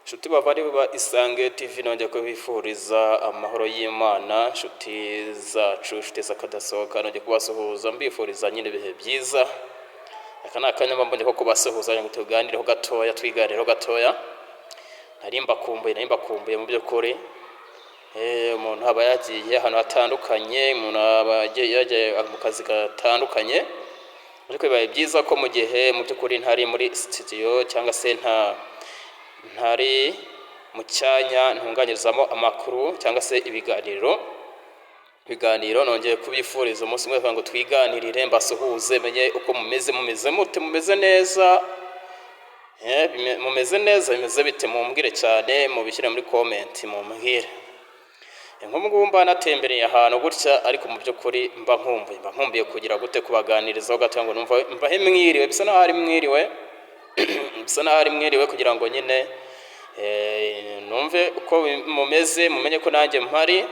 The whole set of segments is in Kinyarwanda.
Inshuti bavandimwe ba Isange TV, nongeye kubifuriza amahoro y'Imana. Inshuti zacu, inshuti z'akadasohoka, nongeye kubasuhuza, mbifuriza nyine ibihe byiza. Aka ni akanya mba mbonye ko kubasuhuza ngo tuganireho gatoya, twiganireho gatoya. Nari mbakumbuye, nari mbakumbuye mu by'ukuri. Umuntu aba yagiye ahantu hatandukanye, umuntu aba yagiye mu kazi gatandukanye, ariko bibaye byiza ko mu gihe mu by'ukuri ntari muri studio cyangwa se ntari mu cyanya ntunganyirizamo amakuru cyangwa se ibiganiro, nongeye kubifuriza umunsi umwe kugira ngo twiganirire, mbasuhuze, menye uko mumeze. Mumeze mute? Mumeze neza? Mumeze neza? Bimeze bite? Mumbwire cyane, mubishyire muri comment, mumbwire. Nk'ubu ngubu mba natembereye ahantu gutya, ariko mu by'ukuri mba nkumbuye kugira gute, kubaganirizaho gato ngo numva mbahe mwiriwe, bisa naho ari mwiriwe, bisa naho ari mwiriwe, kugira ngo nyine numve uko mumeze, mumenye ko nanjye mpari.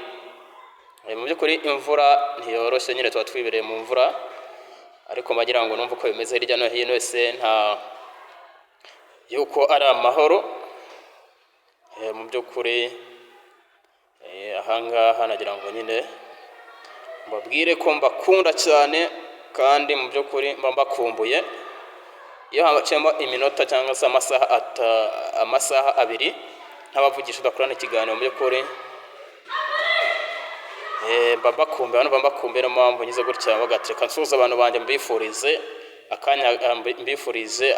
Mu by'ukuri imvura ntiyoroshye nyine, tuba twibereye mu mvura, ariko mbagira ngo numve uko bimeze hirya no hino, ese nta yuko ari amahoro. Mu by'ukuri ahangaha nagira ngo nyine mbabwire ko mbakunda cyane, kandi mu by'ukuri mba mbakumbuye. Iyo haciyemo iminota cyangwa se amasaha 2 ntabavugisha, udakorana ikiganiro, mu by'ukuri mba mbakumbuye hano, mba mbakumbuye. Niyo mpamvu ngize gutya bagateka nsuhuza abantu banjye, mbifurize akanya, mbifurize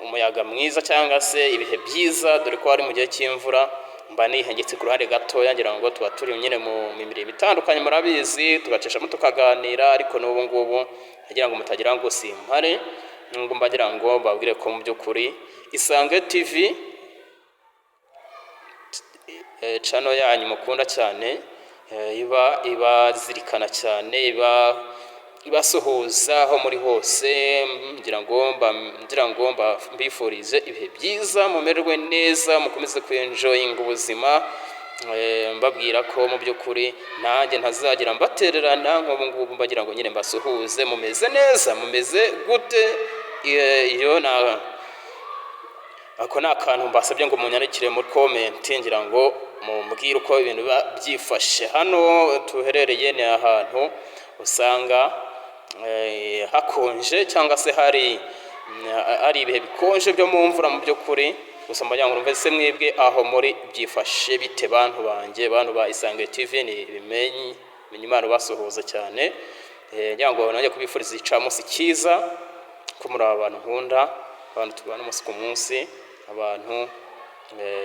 umuyaga mwiza cyangwa se ibihe byiza, dore ko ari mu gihe cy'imvura. Mba nihengetse ku ruhande gatoya, ngira ngo tuba turi nyine mu mirimo itandukanye, murabizi, tugacishamo tukaganira. Ariko n'ubu ngubu ngira ngo mutagira ngo simpare, ngo mbagira ngo mbabwire ko mu by'ukuri Isange TV, channel yanyu mukunda cyane, iba ibazirikana cyane, iba ibasuhuza aho muri hose. Ngira ngo mbifurize ibihe byiza, mumererwe neza, mukomeze kwenjoyinga ubuzima. Mbabwira ko mu by'ukuri nanjye ntazagira mbatererana. Nk'ubu ngubu mbagira ngo nyine mbasuhuze. Mumeze neza? Mumeze gute? Iyo na ako ni akantu mbasabye ngo munyandikire muri comment, ngira ngo mumbwire uko ibintu biba byifashe. Hano tuherereye ni ahantu usanga hakonje cyangwa se hari ibihe bikonje byo mu mvura mu by'ukuri. Gusa mbagira ngo numve se mwebwe aho muri byifashe bite, bantu banjye, bantu ba Isange TV? Ni Bimenyi Menya Imana basuhuza cyane. Ngira ngo nanjye kubifuriza igicamunsi cyiza, ko muri aba bantu nkunda, abantu tubana umunsi ku munsi, abantu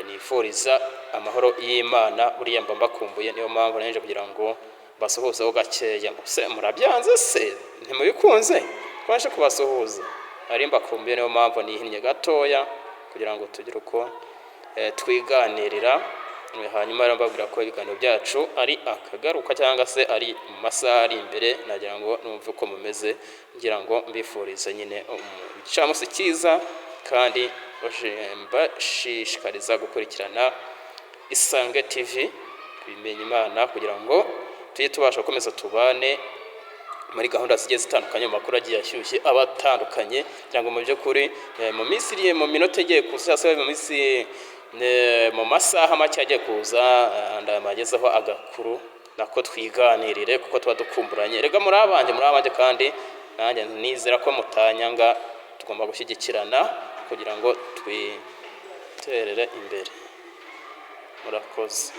nifuriza amahoro y'Imana. Buriya mba mbakumbuye, niyo mpamvu naje kugira ngo basuhuzeho gakeya. Se murabyanze? Se ntimubikunze twaje kubasuhuza? Nari mbakumbuye, niyo mpamvu nihinnye gatoya kugira ngo tugire uko twiganirira. Hanyuma rero mbabwira ko ibiganiro byacu ari akagaruka cyangwa se ari mu masaha ari imbere. Nagira ngo numve uko mumeze, ngira ngo mbifurize nyine igicamunsi cyiza, kandi mbashishikariza gukurikirana Isange TV, Bimenya Imana, kugira ngo tujye tubasha gukomeza tubane muri gahunda zigiye zitandukanye, mu makuru agiye ashyushye aba atandukanye. Kugira ngo mu by'ukuri mu minsi iri, mu minota igiye kuza, cyangwa se mu minsi, mu masaha make agiye kuza, ndabagezaho agakuru nako twiganirire, kuko tuba dukumburanye. Rega muri abanjye, muri abanjye, kandi nanjye nizera ko mutanyanga. Tugomba gushyigikirana kugira ngo twiterere imbere. Murakoze.